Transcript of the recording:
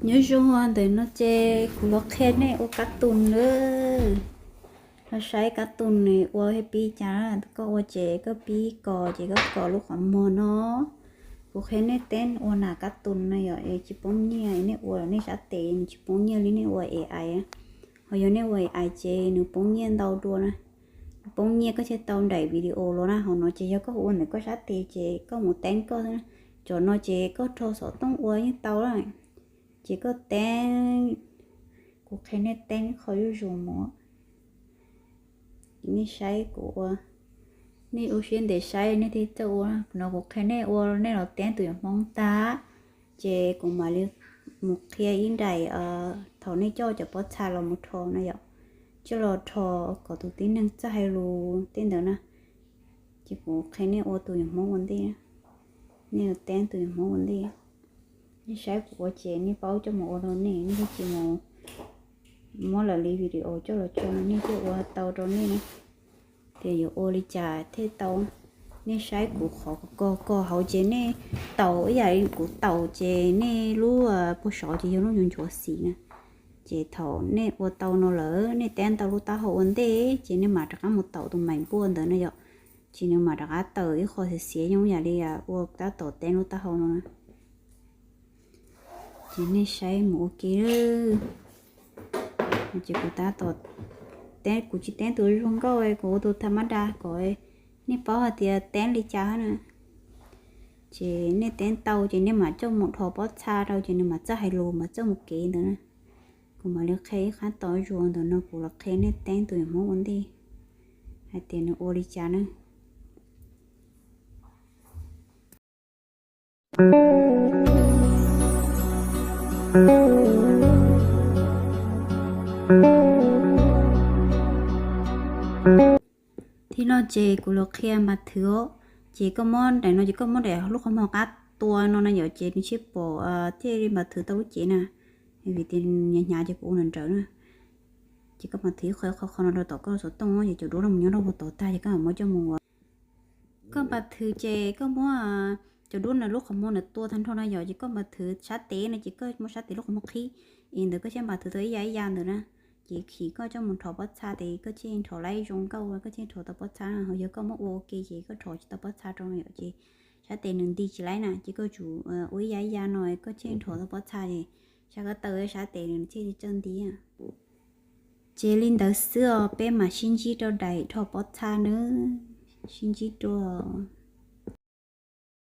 Nyob zoo, ntawm no ces kuv los qhia nej ua kab tus nawb. Los saib kab tus nws ua pib cas. Koj ua ces koj pib kos ces koj kos lub qhov muag no. Kuv qhia nej teb ua nam kab tus no yom, tsis poob nyiaj. Nej ua nej sab tes nws tsis poob nyiaj li nej ua A I. Ho yog nej ua A I ces nws poob nyiaj ntau dua na. Nws poob nyiaj koj thiaj tau nraim video los na. Hauv no ces yog koj ua ntawm koj sab tes ces koj mus teb koj xwb na. Cov no ces koj rho xov tooj ua yeej tau lawm. Ces koj teb, kuv qhia nej teb qhov zuj zus mus. Nej saib kuv ua, nej ua siab ntev saib nej thiaj txawj ua. No kuv qhia nej ua, nej los teb tus yam Hmoob tag, ces kuv mam li mus qhia ib nraim thaum nej coj cov pob txha los mus rho na yom. Coj los rho kom tus tib neeg txawj hais lus tej ntawd na. Ces kuv qhia nej ua tus yam Hmoob ua ntej. Nej los teb tus yam Hmoob ua ntej. Nej saib kuv ua ces nej paub coj mus ua rau nej, nej thiaj tsis mus muab lawv li video coj los tso no nej thiaj ua tau rau nej na. Tias yuav ua li cas thiaj tau. Nej saib kuv qhov kos kos hauv ces nej taus ib yam li kuv taus ces nej lub puag saud ces yog lub ncuav ncuav xim na. Ces thaum nej ua tau no lawm nej teb tau lub taub hau ua ntej ces nej mam rov qab mus taus tus maim npuaj ntawd na yom. Ces nws mam rov qab tawm ib qho xiav xiav zoo yam li ua tab tom teb lub taub hau no na. Ces nej saib mus ua ke. Ces kuv tab tom teb, kuv tsis teb tus zoo nkauj, kuv ua tus tha mab da kom nej paub hais tias teb li cas na. Ces nej teb tau ces nej mam coj mus rho pob txha rau ces nws mam txawj hais lus mam txawj mus kev ntawd na. Kuv mam li qhia ib qhab tos zuas ntawm no kuv los qhia nej teb tus yam Hmoob ua ntej hais tias nws ua li cas na. Thib no ces kuv los qhia npas thwv os. Ces koj muab daim no ces koj muab daim lub qhov muag qab tua no na yom, ces nws thiaj pom thiaj li npas thwv tau lub cev na. Vim tias hnyav hnyav ces kuv ua nrawm nrawm na. Ces koj npas thwv ib qho qhov qhov no rau tom koj xov tooj ces cov duab no mus nyob rau puag tod tag ces koj mam muab coj mus ua. Koj npas thwv ces koj muab cov duab no lub qhov muag ntawd tua tag nrho no yom, ces koj npas thwv sab tes no ces koj muab sab tes lub qhov muag qhib es ntawd koj thiaj npas thwv tau ib ya ib ya ntawd na. Ces khi koj coj mus rho pob txha ces koj thiaj rho laib zoo nkauj, koj thiaj rho tau pob txha na. Ho yog koj muab ua ua ke ces koj rho tsis tau pob txha rau no yom, ces sab tes nws nti tsis laib na, ces koj tsum ua ib ya ib ya no koj thiaj rho tau pob txha ces sab koj taw sab tes nws thiaj li txawj nti. Ces li ntawd xwb os, peb mam sib ntsib rau daim rho pob txha nawb. Sib ntsib dua.